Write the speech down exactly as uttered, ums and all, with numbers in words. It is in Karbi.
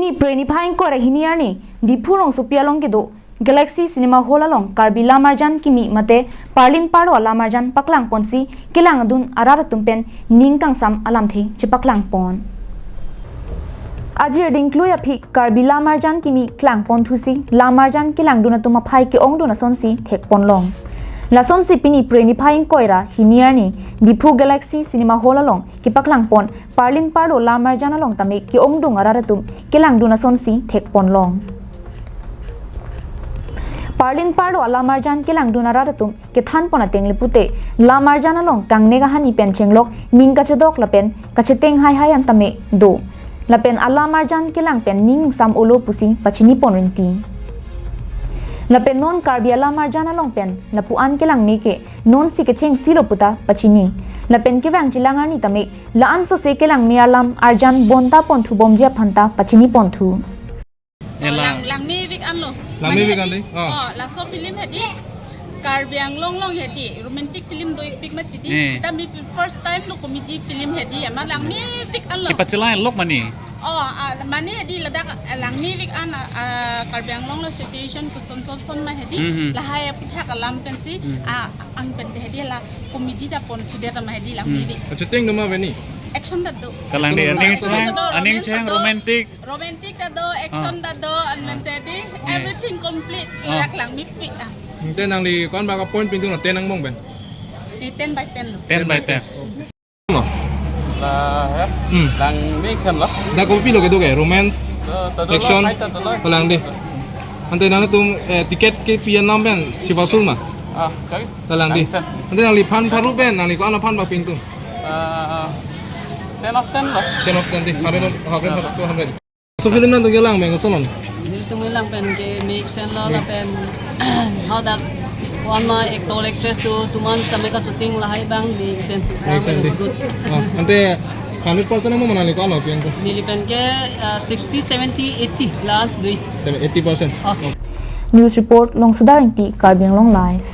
Ni Phre niphai ingkoi ra hini arni Diphu rongsopi along kedo Galaxy Cinema Hall along Karbi Lamarjan kimi mate Parlin Parlo Lamarjan paklangponsi kelangdun arat atum pen ning kangsam alamthe chepaklangpon. Ajir dingklui aphi Karbi Lamarjan kimi klangponthusi Lamarjan kelangdun atum aphai ke-ongdun asonsi thekponlong. Lasonsi pini Phre niphai ingkoi ra hini arni Diphu Galaxy Cinema Hall along kepaklangpon Parlin Parlo Lamarjan along tame ke-ongdung arat atum kelangdun asonsi thekponlong. Parlin Parlo Lamarjan kelangdun arat atum kethanpon ateng le pute Lamarjan along kangnek ahani pen chenglok ning kachedok lapen kacheteng haihai an tame do. Lapen alamarjan kelang pen ning ingsam olo pusi pachinipon rinti. Lapen non Karbi alamarjan along pen lapu-an kelangne ke nonsi kechengsi lo puta pachini. Lapen kevang chelang arni tame la-an sose kelangme alam arjan bonta ponthu bomji aphanta pachiniponthu. Oh, Ela. Lang, langmevek anlo. Langmevek. Mane hedi, anlo? Oh. Oh, laso film hedi Karbi Anglong along hedi romantic film do-ikpik mati di. Eh. Sita mi first time lo comedy film hedi, ama langmevek anlo. Kepachelai lok mane. Oh, ah, mane hedi ladak, ah, langmevek an, ah, ah, Karbi Anglong lo situation koson son son ma hedi. Mhm. Lahai aphuthak alam pensi, Hmm. ah, ang pente hedi la comedy ta ponthudet ama hedi langmevek. Hmm. Achuting do ma beni? Action ta do. Kalang de, Action aning do. Chang, Action ta do, aning romance chang ta do. Romantic. Romantic ta do, action Ah. ta do, an Ah. mente di, Eh. everything complete. Ah. Ladak langmevek ah. Ante nangli ko-an ba ka-point pingtung lo, ten angbong pen? Ni ten by ten lo. Ten by ten. Lo. La, ya? Hmm. Langme action lo. Dak kopilo kedo ke, romance, To, to do lo, action, hai to do lo. Kalang de. Ante nangtum, eh, ticket kepi alam pen chipasung ma? Ah, sorry. Kalang de. Langsan. Ante nangliphan pharu pen, nangli ko-an aphan ba pingtung? Ah, ten of ten lo. Ten of ten de. Hundred, hundred, two hundred. So film nangtum kelang pen koson lo? Nelitum kelang pen ke make sense lo, Make. lapen hadak ko-an ma actor actress do, tuman samai ka shooting lahai abang make sense. Make sense. Very good. Oh, ante hundred percent mo manali ko-an lo pian ko? Neli pen ke, uh, sixty, seventy, eighty lans dui. Seven, eighty percent. Oh. News report, Longsodar Ingti, Karbi Anglong Live.